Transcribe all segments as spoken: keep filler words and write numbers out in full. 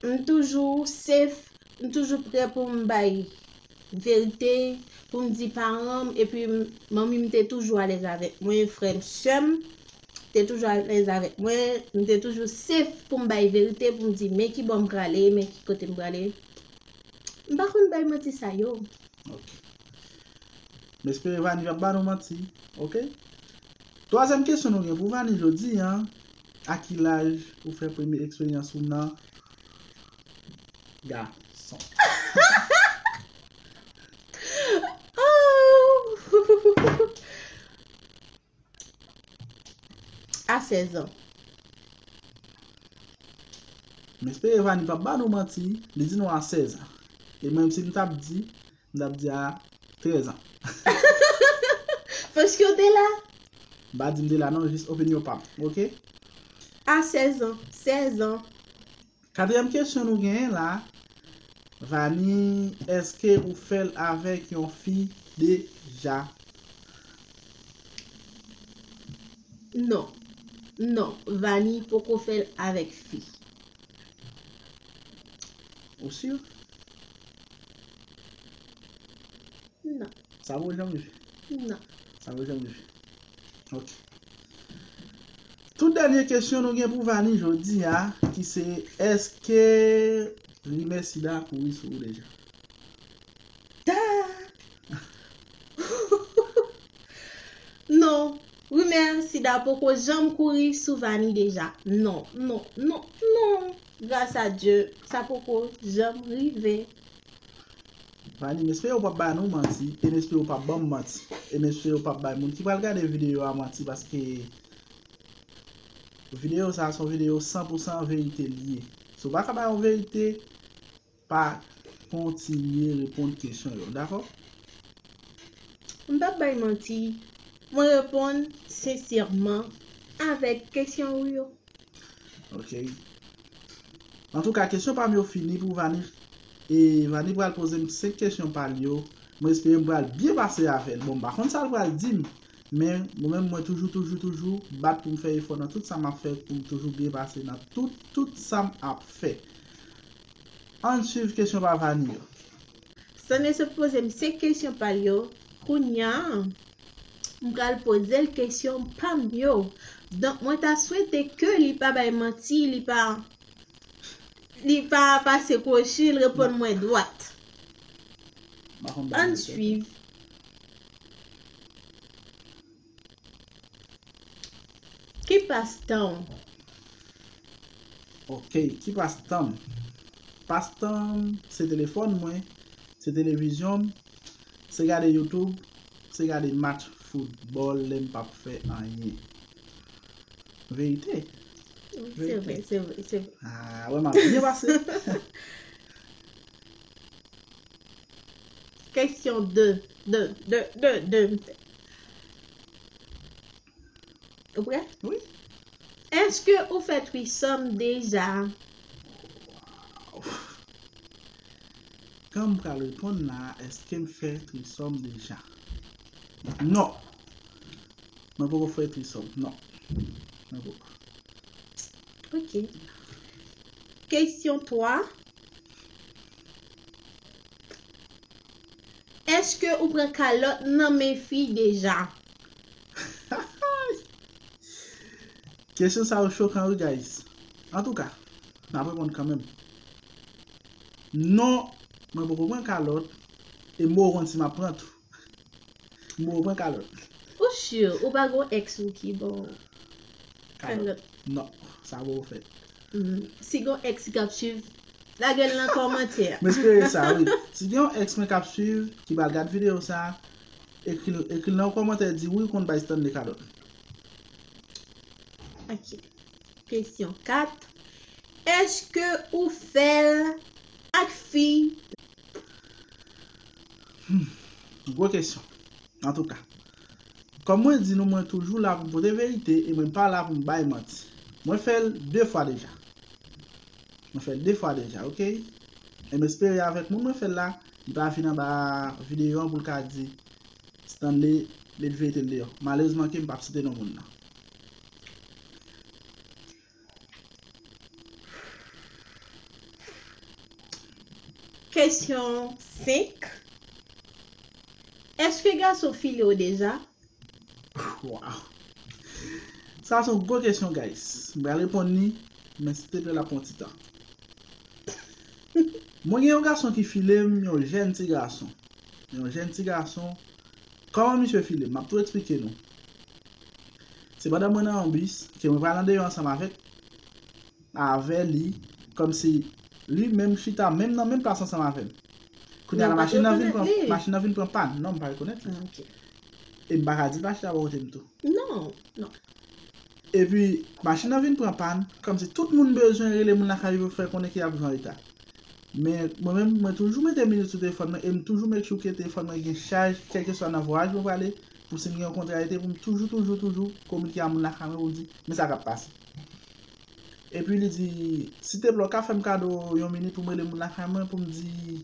M toujou safe, m toujou prè pou m bay verite, pou m di paran m, epi m- manmi m te toujou alèz avèk mwen, frè m, sè m te toujou alèz avèk mwen, m te toujou safe pou m bay verite, pou m di men ki bò m prale, men ki kote m prale. M pa konn bay manti sa yo. Ok. M espere Vani p ap ba nou manti. Ok. Twazyèm kesyon nou gen pou Vani jodi a, a ki laj ou fè premye eksperyans ou nan gason? Oh! A sèz an. M espere Vani p ap ba nou manti, li di nou a sèz an. E mwen menm si m t ap di, m t ap di a trèz an. Paske w te la. M pa di m te la non, jis opinyon pa m, ok? A sèz an, sèz an. Katriyèm kesyon nou genyen la, Vani, èske ou fè l avèk yon fi deja? Non. Non, Vani poko fè l avèk fi. Ou si? Non. Sa poko janm rive? Non. Sa poko janm rive? Ok. Tout dènye kesyon nou gen pou Vani jodi a, ki se èske rimè sida kouri sou ou deja? Ta! Non, rimè sida poko janm kouri sou Vani deja. Non, non, non, non. Gras a Dye, sa poko janm rive. Vani, m espere w p ap ba nou manti, e m espere w p ap ban m manti, e m espere w p ap bay moun ki pral gade videyo a manti, paske videyo sa a se yon videyo san pou san verite li ye. Si w pa ka bay yon verite, pa kontinye reponn kesyon yo, dakò? M p ap bay manti, mwen reponn sensèman avèk kesyon ou yo. Ok. Antouka, kesyon pa m yo fini pou Vani. E Vani pral poze m senk kesyon pa l yo. Mwen espere m pral byen pase avè l. Bon, m pa konn sa l pral di m, men mwen menm, mwen toujou, toujou, toujou bat pou m fè efò nan tout sa m ap fè, pou m toujou byen pase nan tout, tout sa m ap fè. Ann swiv kesyon pa Vani yo. Stanley sot poze m senk kesyon pa l yo. Kounye a, m pral poze l kesyon pa m yo. Donk, mwen ta swete ke li pa bay manti, li pa li pa pase kwochi, l reponn mwen dwat. Ann swiv. Ki pastan w? Ok, ki pastan m? Pastan m se telefòn mwen, se televizyon m, se gade YouTube, se gade match foutbòl lè m p ap fè anyen. Verite. Wi, se vre, se vre, se vre. Ah, wè, m ap byen pase. Kesyon de, de, de, de, de. Ou prè? Wi. Èske ou fè trisòm deja? Jan m pral reponn la, èske m fè trisòm deja? Non. Mwen poko fè trisòm, non. Mwen poko. Ok. Kesyon twa. Èske ou pran kalòt nan men fi deja? Kesyon sa yo chokan wi, guys. Antouka, m ap reponn kanmenm. Non, mwen poko pran kalòt, e m poko konn si m ap pran tou. M poko pran kalòt. Ou si ou pa gon ex ou ki ba w kalòt? Non, sa poko fèt. Si gon ex ki ap swiv, lage l nan kòmantè. M espere sa, wi. Si gen yon ex mwen k ap swiv, ki pral gad videyo sa, ekri l ekri l nan yon kòmantè, di wi, ou konn bay Stanley kalòt. Ok. Kesyon kat. Èske ou fè l ak fi? Gwo kesyon. Antouka, kòm mwen di nou, mwen toujou la pou m pote verite e mwen pa la pou m bay manti. Mwen fè l de fwa deja. Mwen fè l de fwa deja, ok? E m espere avèk moun mwen fè l la, li pa vin anba videyo an pou l ka di Stanley met verite l deyò. Malerezman ke m p ap site non moun nan. Kesyon senk. Èske gason file w deja? Wow. Sa se yon gwo kesyon, guys. M pral reponn li, men silteplè la pran ti tan. Mwen gen yon gason ki file m, yon jèn ti gason. Yon jèn ti gason. Kòman misye file m? M ap tou eksplike nou. Se pandan mwen nan yon bis, ke mwen pral andeyò ansanm avèk, avè li, kòmsi li menm chita menm nan menm plas ansanm avè m. Kounye a la, machin nan vin pran, machin nan vin pran pàn. Non, m pa rekonèt li. E m pa ka di l pa chita bò kote m tou. Non, non. Epi, machin nan vin pran pàn, kòmsi tout moun bezwen rele moun lakay yo pou fè konnen ke y ap rive an reta. Men, mwen menm, mwen toujou mete minit sou telefòn mwen e m toujou make sure ke telefòn mwen gen chaj, kèlkeswa nan vwayaj mwen prale, pou si m gen yon kontrayete, pou m toujou, toujou, toujou kominike a moun lakay mwen pou m di, men sa k ap pase. Epi li di, silteplè, w ka fè m kado yon minit pou m rele moun lakay mwen pou m di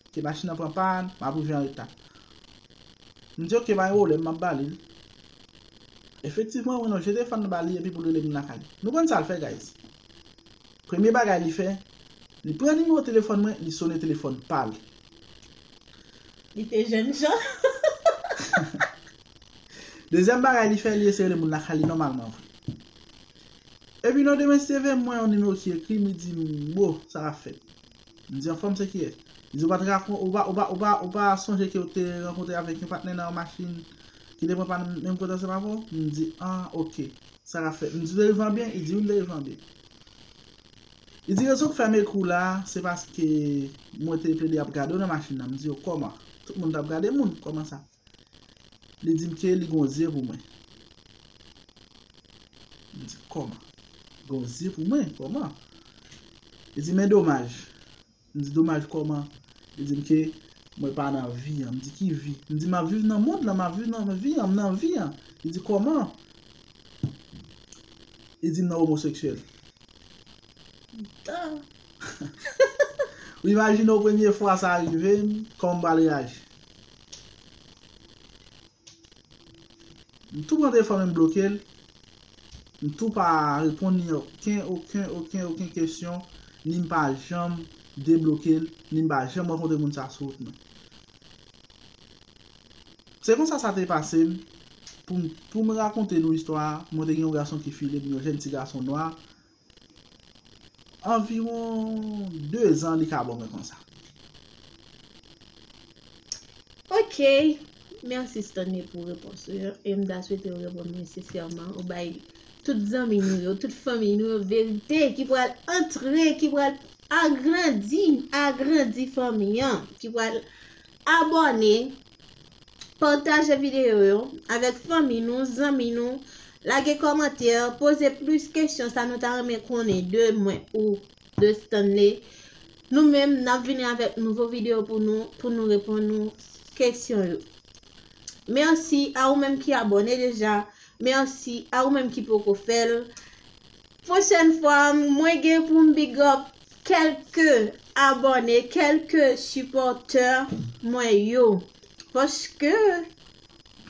ke machin nan pran pàn, m ap rive an reta. M di, oke, pa gen pwoblèm, m ap ba li l. Efektivman, mwen jete telefòn nan ba li epi pou l rele moun lakay li. Nou konn sa l fè, guys. Premye bagay li fè, li pran nimewo telefòn mwen, li sone telefòn pa l. Li te jènjan. Dezyèm bagay li fè, li eseye rele moun lakay li nòmalman vre. Epi nan demen, se te vè mwen yon nimewo ki ekri, m di m, bo, sa k ap fèt? M di, anfòm, se kiyès? Li di, ou pa t rakon-, ou pa, ou pa, ou pa, ou pa sonje ke w te rankontre avèk yon patnè nan yon machin ki te pran pàn menm kote ansanm avè w? M di, ah, oke. Sa k ap fèt? M di, ou te rive an byen? Li di, wi, m te rive an byen. Li di, rezon k fè m ekri w la, se paske mwen te plede ap gade w nan machin nan. M di, o, kòman? Tout moun t ap gade moun, kòman sa? Li di m ke li gon zye pou mwen. M di, kòman? Gon zye pou mwen? Kòman? Li di, men domaj. M di, domaj kòman? Li di m ke mwen pa nan vi an. M di, ki vi? M di, m ap viv nan mond lan, m ap viv nan vi an, m nan vi an. Li di, kòman? Li di m nan omoseksyèl. Ou imajine w premye fwa sa rive m, kòman m pral reyaji? M tou pran telefòn mwen, m bloke l. M tou pa reponn ni okenn, okenn, okenn, okenn kesyon, ni m pa janm debloke l, ni m pa janm rankontre moun sa sou wout mwen. Se konsa sa te pase m. Pou m, pou m rakonte nou istwa a, mwen te gen yon gason ki file m, yon jèn ti gason nwa. Anviwon de zan li ka ban mwen konsa. Ok. Mèsi Stanley pou repons ou yo. E m ta swete w reponn mwen sensèman. Ou bay tout zanmi nou yo, tout fanmi nou yo verite ki pral antre, ki pral agrandi, agrandi fanmi an, ki pral abòne, pataje videyo yo avèk fanmi nou, zanmi nou, lage kòmantè, poze plis kesyon sa nou ta renmen konnen de mwen ou de Stanley. Nou menm, n ap vini avèk nouvo videyo pou nou, pou nou reponn nou kesyon yo. Mèsi a ou menm ki abòne deja. Mèsi a ou menm ki poko fè l. Pwochèn fwa, mwen gen pou m big up kèlke abòne, kèlke sipòtè mwen yo. Paske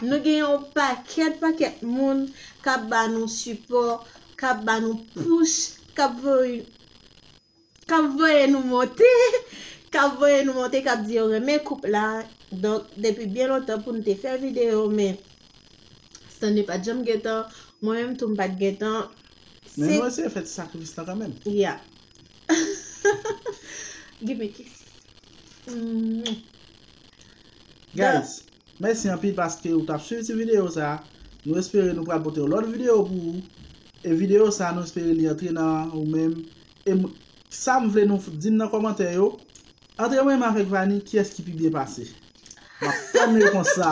nou gen yon pakèt, pakèt moun k ap ba nou sipò, k ap ba nou pous, k ap voye k ap voye nou monte, k ap voye nou monte, k ap di yo renmen koup la. Donk, depi byen lontan pou n te fè videyo, men Stanley pa t janm gen tan, mwen menm tou m pa t gen tan. Men nou eseye fè ti sakrifis la kanmenm. Yeah. Give me kiss. Mm. Guys, mèsi anpil paske ou t ap swiv ti videyo sa. Nou espere nou pral pote yon lòt videyo pou ou. E videyo sa, nou espere li antre nan ou menm. E m- sa m vle nou f- di m nan kòmantè yo. Antre mwen menm avèk Vani, kiyès ki pi byen pase? M ap tann repons sa.